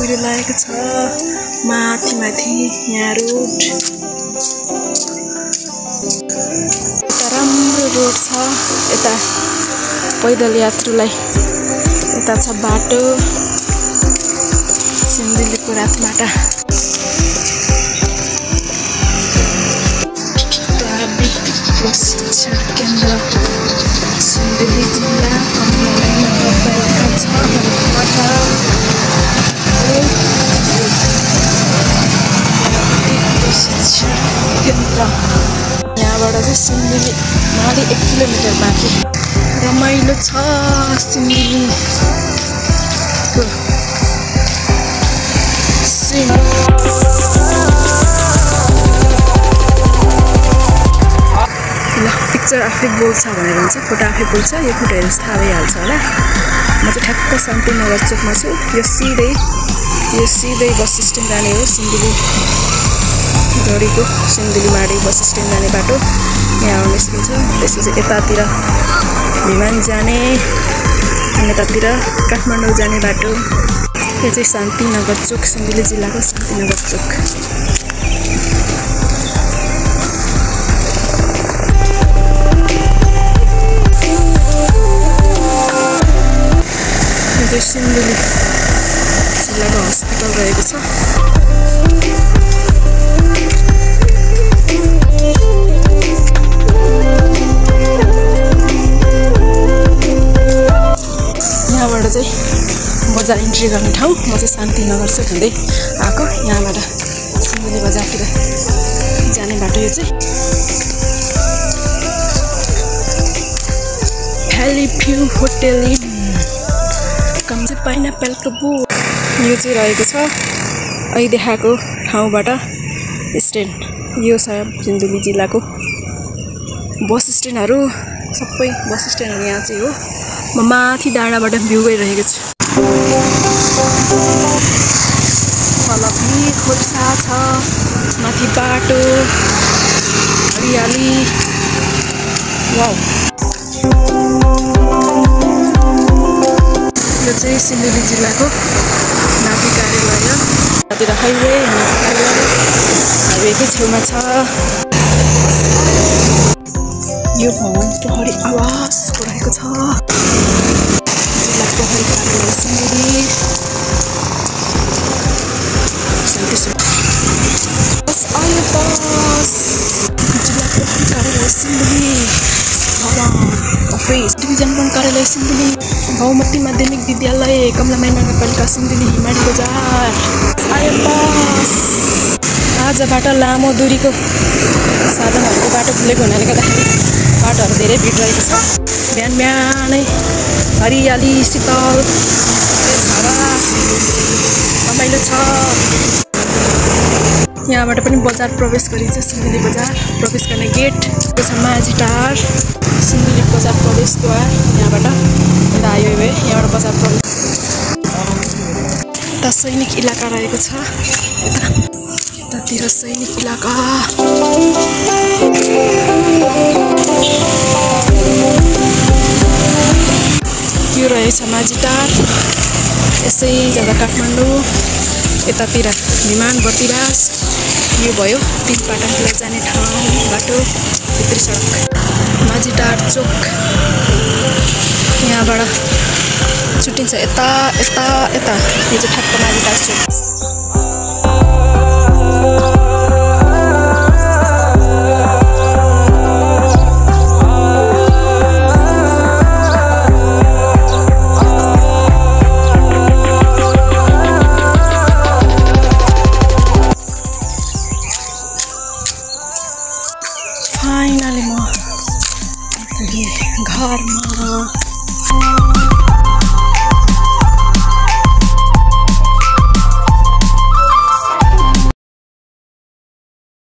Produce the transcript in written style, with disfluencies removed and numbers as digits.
गरिरहेको छ माथि माथि यहाँ रोड राम्रो रोड छ यता पैदल यात्रुलाई यता छ बाटो सिन्धुलीको रातमाटा प्रशिक्षण केन्द्र सिन्धुली जिल्ला प्रशिक्षण केन्द्र यहाँबाट चाहिँ सिन्धुली माडी 1 किलोमिटर बाँकी रमाइलो छ सिन्धुलीको पिक्चर आफै बोल्छ भनेर हुन्छ फोटो आफै बोल्छ यो फोटो हेरेर थाहा भइहाल्छ होला म चाहिँ ठ्याक्क शान्तिनगर चोकमा छु यो सिधै बस स्ट्यान्ड जाने हो सिन्धुली गढीको सिन्धुली माडी बस स्ट्यान्ड जाने बाटो यहाँ निस्किन्छ त्यसपछि यतातिर विमान जाने अनि यतातिर काठमाडौँ जाने बाटो यो चाहिँ शान्तिनगर चोक सिन्धुली जिल्लाको शान्तिनगर चोक सिन्धुली जिल्लाको हस्पिटल रहेको छ यहाँबाट चाहिँ बजार इन्ट्री गर्ने ठाउँ म चाहिँ शान्तिनगर चाहिँ हुँदै आएको यहाँबाट सिन्धुली बजारतिर जाने बाटो यो चाहिँ भ्याली होटेल कम चाहिँ पाइनएप्पलको बोट यो चाहिँ रहेको छ अहिले देखाएको ठाउँबाट स्ट्यान्ड यो छ सिन्धुली जिल्लाको बस स्ट्यान्डहरू सबै बस स्ट्यान्डहरू यहाँ चाहिँ हो म माथि डाँडाबाट भ्यू गरिरहेको छु तलफी खोल्सा छ माथि बाटो हरियाली वाउ यो चाहिँ सिन्धुली जिल्लाको नापी कार्यालय यतातिर हाइवे हाइवेकै छेउमा छ यो भवन प्रहरी आवासको रहेको छ जिल्ला प्रहरी कार्यालय सिन्धुली बस आयो बस जिल्ला प्रहरी कार्यालय सिन्धुली अफिस डिभिजन 1 कार्यालय सिन्धुली बहुमती माध्यमिक विद्यालय कमलामाई नगरपालिका सिन्धुली हिमाली बजार आयो बस आजबाट लामो दूरीको साधनहरूको बाटो खुलेको हुनाले गर्दाखेरि बाटोहरू धेरै भिड रहेको छ बिहान बिहानै हरियाली शीतल रमाइलो छ यहाँबाट पनि बजार प्रवेश गरिन्छ सिन्धुली बजार प्रवेश गर्ने गेट त्यो छ माझीटार सिन्धुली बजार प्रवेशद्वार यहाँबाट आयो है यहाँबाट बजार प्रवेश यता सैनिक इलाका रहेको छ यतातिर सैनिक इलाका यो रहेछ माझीटार यसै जाँदा काठमाडौँ यतातिर विमान बर्दिवास यो भयो तिनपाटातिर जाने ठाउँ बाटो भित्री सडक माझीटार चोक यहाँबाट छुट्टिन्छ यता यता यता यो चाहिँ ठ्याक्क माझीटार चोक फाइनली म घरमा